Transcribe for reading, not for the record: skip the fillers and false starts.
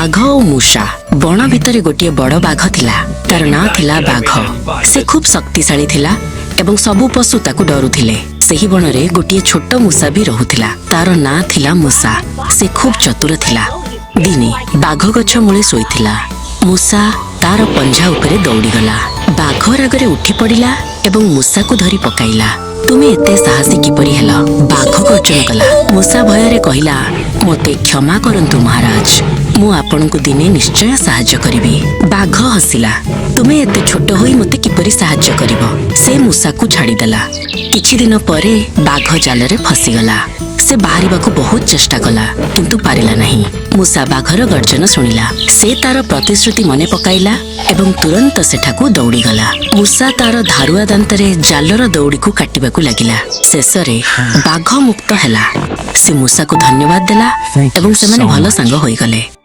ବାଘ ଓ ମୂଷା। ବଣ ଭିତରେ ଗୋଟିଏ ବଡ଼ ବାଘ ଥିଲା। ତାର ନାଁ ଥିଲା ବାଘ। ସେ ଖୁବ୍ ଶକ୍ତିଶାଳୀ ଥିଲା ଏବଂ ସବୁ ପଶୁ ତାକୁ ଡରୁଥିଲେ। ସେହି ବଣରେ ଗୋଟିଏ ଛୋଟ ମୂଷା ବି ରହୁଥିଲା। ତାର ନାଁ ଥିଲା ମୂଷା। ସେ ଖୁବ୍ ଚତୁର ଥିଲା। ଦିନେ ବାଘ ଗଛ ମୂଳେ ଶୋଇଥିଲା। ମୂଷା ତାର ପଞ୍ଝା ଉପରେ ଦୌଡ଼ିଗଲା। ବାଘ ରାଗରେ ଉଠି ପଡ଼ିଲା ଏବଂ ମୂଷାକୁ ଧରି ପକାଇଲା। "ତୁମେ ଏତେ ସାହସୀ କିପରି ହେଲ?" ବାଘ ଗର୍ଜନ କଲା। ମୂଷା ଭୟରେ କହିଲା, "ମୋତେ କ୍ଷମା କରନ୍ତୁ ମହାରାଜ, ମୁଁ ଆପଣଙ୍କୁ ଦିନେ ନିଶ୍ଚୟ ସାହାଯ୍ୟ କରିବି।" ବାଘ ହସିଲା, "ତୁମେ ଏତେ ଛୋଟ ହୋଇ ମୋତେ କିପରି ସାହାଯ୍ୟ କରିବ?" ସେ ମୂଷାକୁ ଛାଡ଼ିଦେଲା। କିଛି ଦିନ ପରେ ବାଘ ଜାଲରେ ଫସିଗଲା। ସେ ବାହାରିବାକୁ ବହୁତ ଚେଷ୍ଟା କଲା, କିନ୍ତୁ ପାରିଲା ନାହିଁ। ମୂଷା ବାଘର ଗର୍ଜନ ଶୁଣିଲା। ସେ ତାର ପ୍ରତିଶ୍ରୁତି ମନେ ପକାଇଲା ଏବଂ ତୁରନ୍ତ ସେଠାକୁ ଦୌଡ଼ିଗଲା। ମୂଷା ତାର ଧାରୁଆ ଦାନ୍ତରେ ଜାଲର ଦଉଡ଼ିକୁ କାଟିବାକୁ ଲାଗିଲା। ଶେଷରେ ବାଘ ମୁକ୍ତ ହେଲା। ସେ ମୂଷାକୁ ଧନ୍ୟବାଦ ଦେଲା Thank ଏବଂ you ସେମାନେ so ଭଲ much. ସାଙ୍ଗ ହୋଇଗଲେ।